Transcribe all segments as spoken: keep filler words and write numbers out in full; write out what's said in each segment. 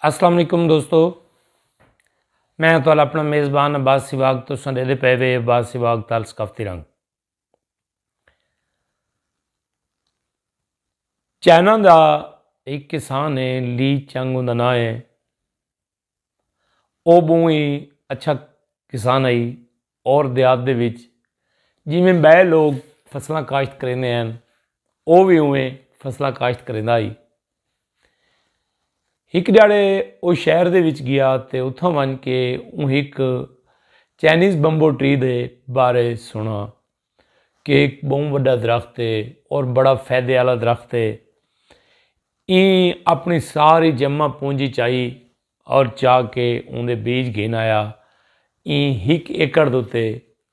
السلام علیکم دوستو، میں تہاڈا اپنا میزبان عباس سواگ۔ تساں ڈیدے پے وے عباس سواگ تال ثقافتی رنگ۔ چائنا دا ایک کسان ہے، لی چنگ اوندا ناں ہے۔ او بہوں ہی اچھا کسان ہئی۔ اور دیہات دے وچ جیویں بئے لوگ فصلاں کاشت کریندے ہن، او وی اوویں فصلاں کاشت کریندا ہئی۔ ہک ڈیہاڑے او شہر دے وچ گیا تے اتھاں ونج کے اوں ہک چائنیز بمبو ٹری دے بارے سنڑا کہ ہک بہوں وڈا درخت ہے اور بڑا فائدے آلا درخت ہے۔ ایں اپنی ساری جمع پونجی چائی اور چا کے اوندے بیج گھن آیا۔ ایں ہک ایکڑ دے اتے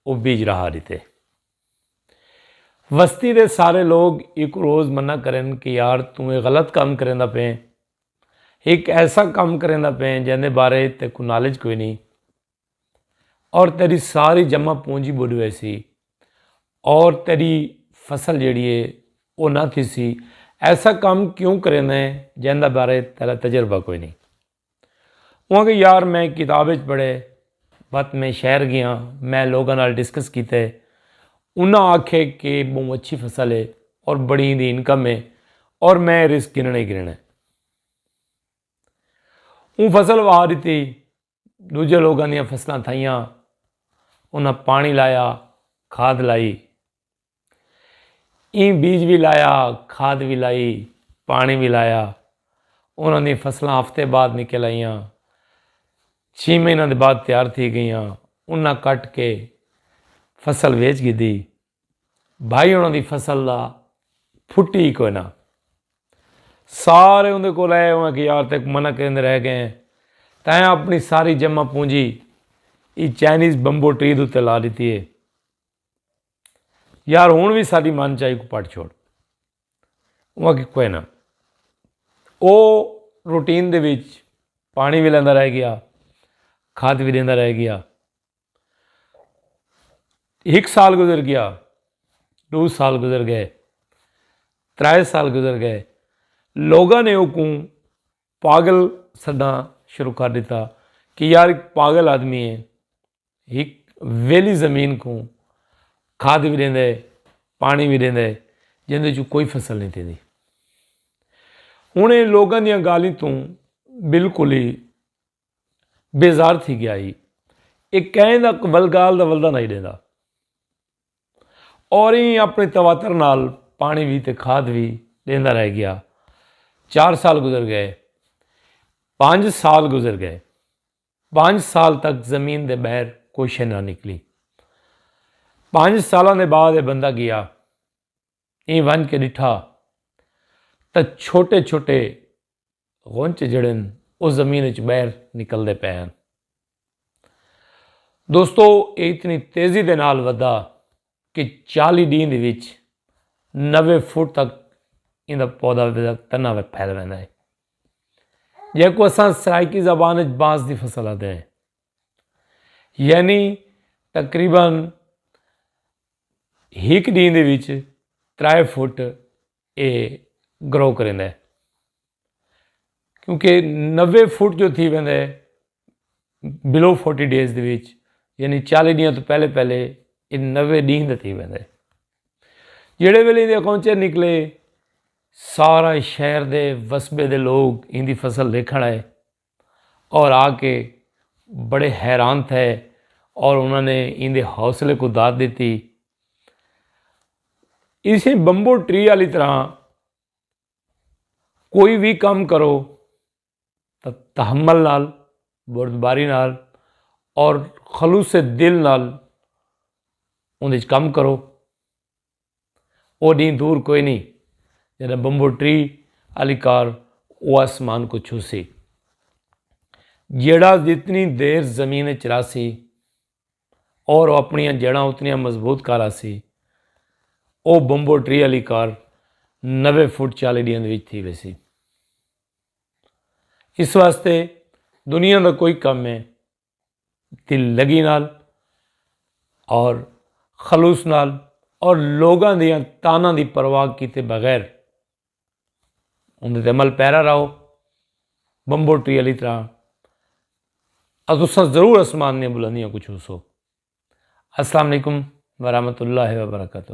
او بیج رہا ڈتے۔ وستی دے سارے لوگ ایکوں روز منع کرن کہ یار توں اے غلط کم کریندا پئیں، ہک ایسا کم کریندا پئیں جیندے بارے تیکوں نالج کوئی نی، اور تیڈی ساری جمع پونجی بڈھ ویسی، اور تیڈی فصل جیڑی ہے او نہ تھیسی۔ ایسا کم کیوں کریندے ہیں جیندا بارے تیڈا تجربہ کوئی نی؟ اوں آکھیا یار میں کتاب وچ پڑھے، بت میں شہر گیا، میں لوگاں نال ڈسکس کیتے، انہاں آکھے کہ بہوں اچھی فصل ہے اور بڑی ایندی انکم ہے اور میں رزق گننے گننے۔ اوں فصل وہا ڈتی، ڈوجھے لوگاں دیاں فصلاں تھائیاں، انہاں پانی لایا، کھاد لائی، ایں بیج وی لایا، کھاد وی لائی، پانی وی لایا۔ انہاں دی فصلاں ہفتے بعد نکل آئیاں، چھی مہیناں دے بعد تیار تھی گئیاں۔ انہاں کٹ کے فصل ویچ گھدی۔ بھائی انہاں دی فصل دا پھٹی ہی کوئی نہ۔ سارے اوندے کول آئے ہوئے کہ یار تیکوں منع کریندے رہ گئے ہیں، تیں اپنی ساری جمع پونجی ای چائنیز بمبو ٹری دے اتے لا ڈتی ہے۔ یار ہن وی ساڈی من چاہی کو پٹ چھوڑ۔ اوں آکھیا کوئی نہ۔ او روٹین دے وچ پانی وی لیندا رہ گیا، کھاد وی ڈیندا رہ گیا۔ ہک سال گزر گیا، ڈو سال گزر گئے، ترائے سال گزر گئے۔ لوگاں نے اوکوں پاگل سڈنا شروع کر ڈتا کہ یار ہک پاگل آدمی ہے، ہک ویلی زمین کوں کھاد وی ڈیندے، پانی وی ڈیندے، جیندے چوں کوئی فصل نہیں تھیندی۔ ہن اے لوگاں دیاں گالھیں توں بالکل ہی بیزار تھی گیا ہی۔ اے کہیں دا ولگال دا ولدا نہیں ڈیندا۔ اور ایں اپنے تواتر نال پانی وی تے کھاد وی ڈیندا رہ گیا۔ چار سال گزر گئے، پانچ سال گزر گئے۔ پانچ سال تک زمین دے بہر کوئی شے نہ نکلی۔ پانچ سالاں دے بعد اے بندہ گیا، ایں ونج کے ڈٹھا تاں چھوٹے چھوٹے غنچ جڑن او زمین وچ بہر نکلدے پئے ہن۔ دوستو، اے اتنی تیزی دے نال ودھا کہ چالی ڈینھ دے وچ نوے فٹ تک ایندا پودا ودا تنا پھیل ویندا ہے، جیکوں اساں سرائیکی زبان وچ بانس دی فصل آدھے ہیں۔ یعنی تقریباً ہک ڈینھ دے وچ ترائے فٹ اے گرو کریندا ہے، کیونکہ نوے فٹ جو تھی ویندا ہے بلو فورٹی ڈیز دے وچ، یعنی چالی ڈینہاں تو پہلے پہلے اے نوے ڈینہہ دا تھی ویندا ہے۔ جیڑے ویلے ایندے اکاؤنچے نکلے، سارا شہر دے وسبے دے لوگ ایندی فصل دیکھن آئے اور آ کے بڑے حیران تھے اور انہاں نے ایندے حوصلے کو داد دیتی۔ اسی بمبو ٹری والی طرح کوئی بھی کام کرو تو تحمل نال، بردباری نال اور خلوص دل نال اندے وچ کم کرو۔ او ڈینہہ دور کوئی نہیں جݙاں بمبو ٹری آلی کار او آسمان کوں چھوسی۔ جیڑھا جتنی دیر زمین وچ راہسی اور او اپݨیاں جڑاں اتنیاں مضبوط کر آسی، او بمبو ٹری آلی کار نوے فٹ چالی ڈینہہ دے وچ تھی ویسی۔ اس واسطے دنیا دا کوئی کم ہے دل لگی نال اور خلوص نال اور لوگاں دیاں تاناں دی پرواہ کیتے بغیر اوندے تے عمل پیرا رہو۔ بمبو ٹی والی طرح، اور تساں ضرور اسمان دیاں بلندیاں کوں چھوسو۔ السلام علیکم ورحمۃ اللہ وبرکاتہ۔